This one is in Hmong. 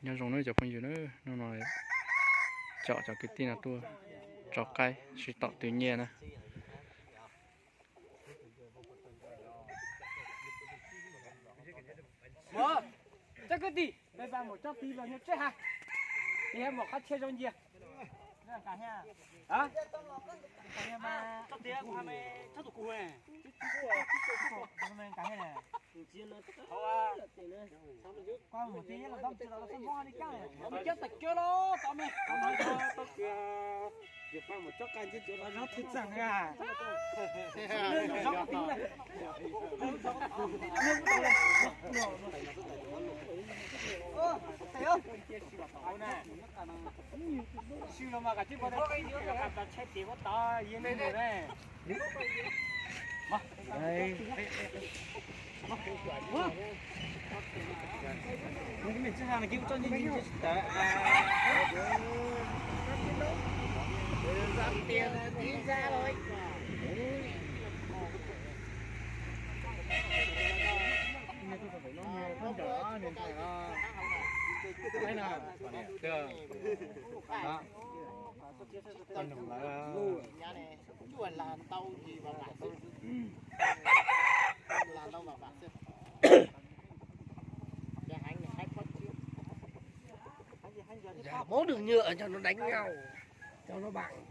Nyob zoo nawb cov phooj ywg na, hnub no caum cov kwv tij no tuaj tso qaib sib tom twv nyiaj na. Cov kwv tij, peb pab mus tsob ti los nyuag tseb ha, ib yam mus qhov txhia zoo ncia. Giả món đường nhựa cho nó đánh nhau, cho nó bằng.